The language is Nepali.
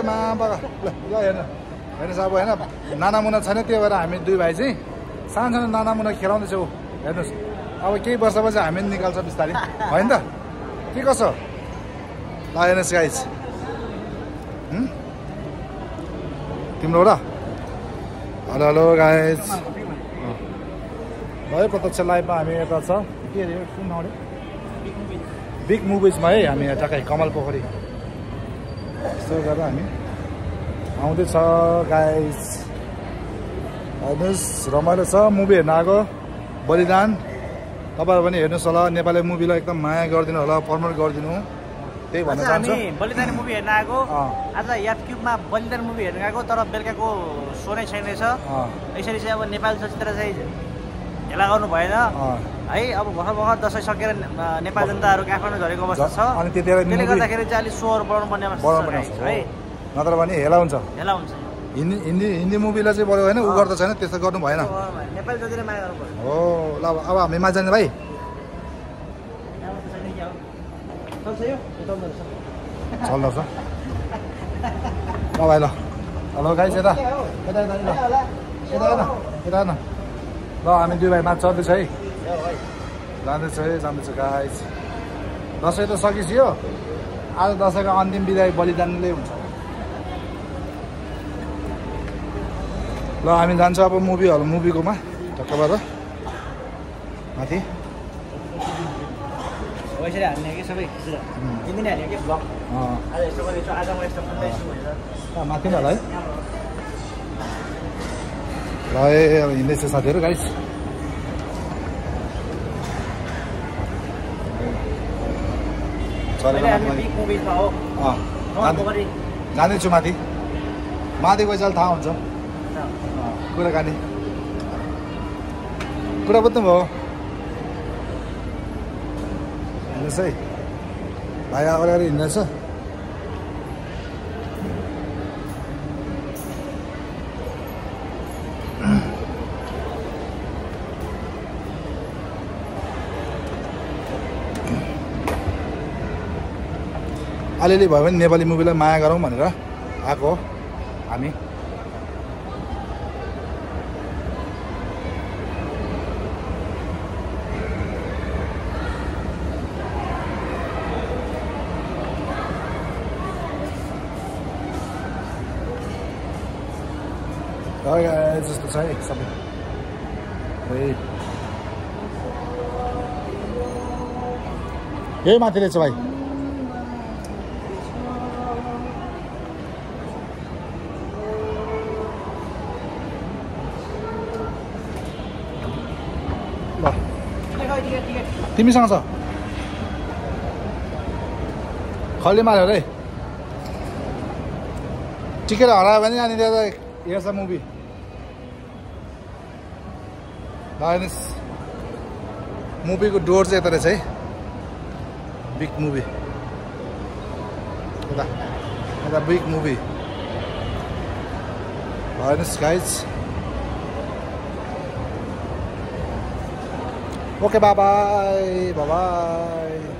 मामा ल हेर्नु हेर्नुहोस् अब होइन नाना मुना छैन त्यही भएर हामी दुई भाइ चाहिँ सानो सानो नाना मुना खेलाउँदैछौँ हेर्नुहोस् अब केही वर्षपछि हामी पनि निकाल्छ बिस्तारै होइन त के कसो ल हेर्नुहोस् गाइस तिम्रो र हेलो हेलो गाइस भयो प्रत्यक्ष लाइभमा हामी यता छ के अरे कुन ठाउँ अरे बिग मुभिजमा है हामी यहाँ टक्कै कमल पोखरी यस्तो गरेर हामी आउँदैछ गाइस हेर्नुहोस् रमाइलो छ मुभी हेर्न आएको बलिदान तपाईँहरू पनि हेर्नुहोस् होला नेपाली मुभीलाई एकदम माया गरिदिनु होला प्रमोट गरिदिनु त्यही भन्न चाहन्छु बलिदान मुभी हेर्न आएको आज याद क्युबमा बलिदान मुभी हेर्न आएको तर बेलुकाको सो नै छैन रहेछ यसरी चाहिँ अब नेपाली चलचित्र चाहिँ हेला गर्नु भएन है अब भर्खर दसैँ सकेर नेपाली जनताहरू काठमाडौँ झरेको अवस्था छ अनि त्यसले गर्दाखेरि चाहिँ अलिक सोहरू बढाउनु पर्ने अवस्था छ है नत्र भने हेला हुन्छ हिन्दी मुभीलाई चाहिँ बढ्यो होइन उ गर्दा छैन त्यस्तो गर्नु भएन नेपाली चलचित्र माया गर्नु पर्यो हो ल अब हामी मा जाने भाइ चल्दैछ ल भाइ ल हेलो गाइस यता ल हामी दुई भाइ माथि चढ्दैछ है जाँदैछ गाइस दसैँ त सकिसक्यो आज दसैँको अन्तिम बिदाई बलिदानले हुन्छ ल हामी जान्छौँ अब मुभीकोमा टक्कबाट माथि माथि होला है ल अब हिँड्दैछ साथीहरू गाइस जाँदैछु माथि गएपछि अहिले थाहा हुन्छ कुराकानी कुरा बुझ्नु भयो हिँड्नुहोस् है भाइ अगाडि हिँड्दैछ अलिअलि भयो भने नेपाली मुभीलाई माया गरौँ भनेर आएको हो हामी जस्तो छ है सबै यही माथि रहेछ भाइ ल तिमीसँग छ खल्ली मार्यो अरे टिकट हरायो भने अनि त्यहाँ हेर्छ मुभी हेर्नुहोस् मुभीको डोर चाहिँ यता रहेछ है बिग मुभी यता बिग मुभी हेर्नुहोस् गाइज ओके बाई बाई